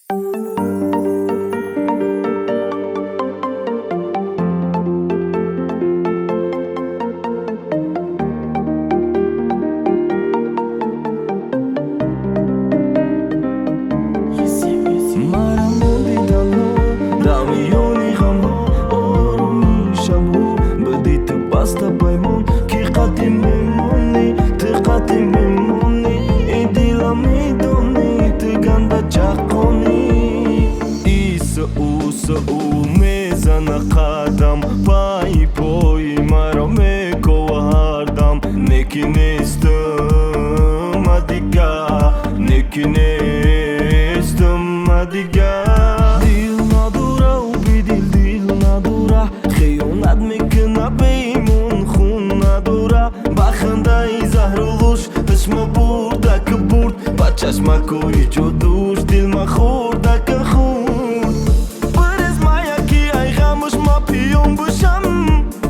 Мара монди танҳо дар миёни ғамҳо, ороми шабҳо биди ту баста паймон, ки қатъи мемонӣ, ту қатъи мемонӣ. И дила медонӣ, ту ганда чаққонӣ. Иса уса ӯ мезана қадам, пайи пои маро мекова ҳардам. Неки нестам ма дига, неки нестам ма дига. Дил надора ӯ бедил, дил надора, хиёнат мекуна беимон, хун надора. Ба хандаи заҳролуш ҳушма бурдака бурд, ба чашмакои ҷодуш дилма хӯрдака хӯрд. Бирез мая, ки ай ғамуш ма пиён бишам,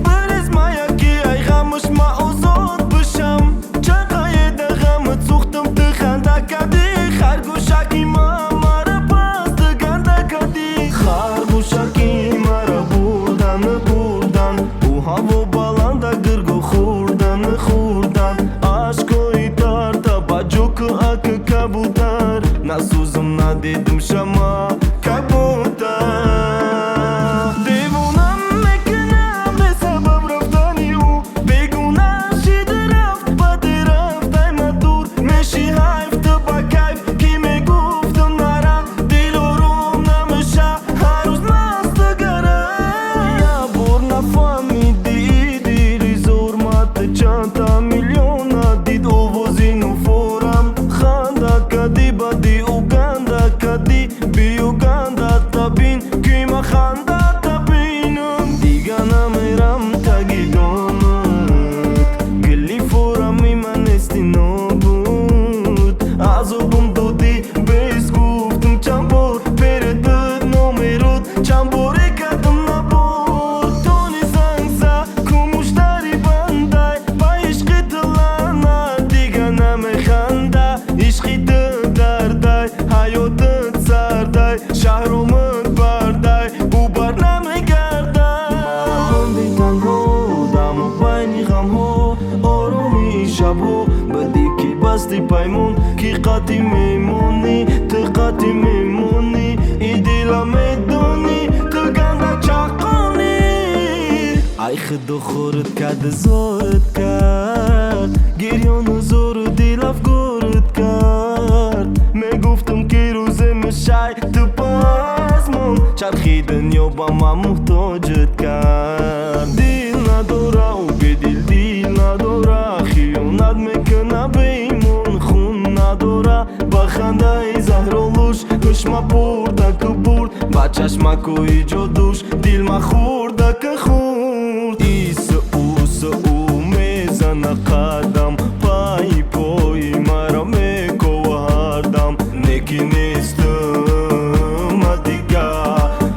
бирез мая, ки ай ғамуш ма озод бишам. Чақаеда ғамат сӯхтам, ту ханда кардӣ, харгӯшаки ма мара пас ту ганда кардӣ. Харгӯшаки мара бурдан, бурдан, ӯ ҳаво баланда гиргу хӯрдан, хӯрдан. Ашкои тарта ба ҷоку ака кабутар, насӯзам, надидим шама кабутар. Девонам мекунам бесабаб рафтани ӯ, бегуна шида рафт, баъде рафт ай ма дур. Меши ҳайф ту ба кайф, ки мегуфтам нара, дил ором намеша, ҳар рӯз мастагара. Як бор нафаҳмидӣ, дили зормат чандта миллиона дид. Овози нуфорам ханда кадӣ, баъди уганда кадӣ. Биё ганда табин, ки ма ханда табинам. Дига намерам таги домат, гили форами ман нести нобуд. Азобам додӣ, бес гуфтум чанд бор, перед буд номеруд, чанд боре кардам набор. Тони зангза ку муштари бандай, ба ишқи ту лаънат, дига намеханда. Ишқи ту дардай, ҳаётат сардай, шаҳромат бардай, ӯ бар намегардад. Монди танҳо даму байни ғамҳо, ороми шабҳо баъди ки басти паймон, ки қатъи мемонӣ, ту қатъи мемонӣ. И дила медонӣ, ту ганда чаққонӣ. Ай худо хорат кард, зорат кард, гирёну зору дилафгорат кард. Мегуфтам, ки рӯзе мешай ту пазмон, чархи дунё ба ман муҳтоҷат кард. Дил надора ӯ бедил, дил надора, хиёнат мекуна беимон, хун надора. Ба хандаи заҳролуш ҳушма бурдаку бурд, ба чашмакои ҷодуш дилма хӯрдака хӯрд. Иса уса ӯ мезана қадам, пайи пои маро мекова ҳардам. Неки нестам ма дига,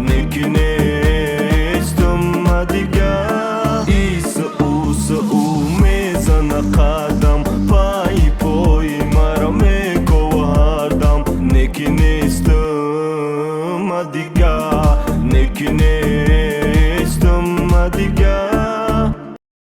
неки нестам ма дига. Иса уса ӯ мезана қадам.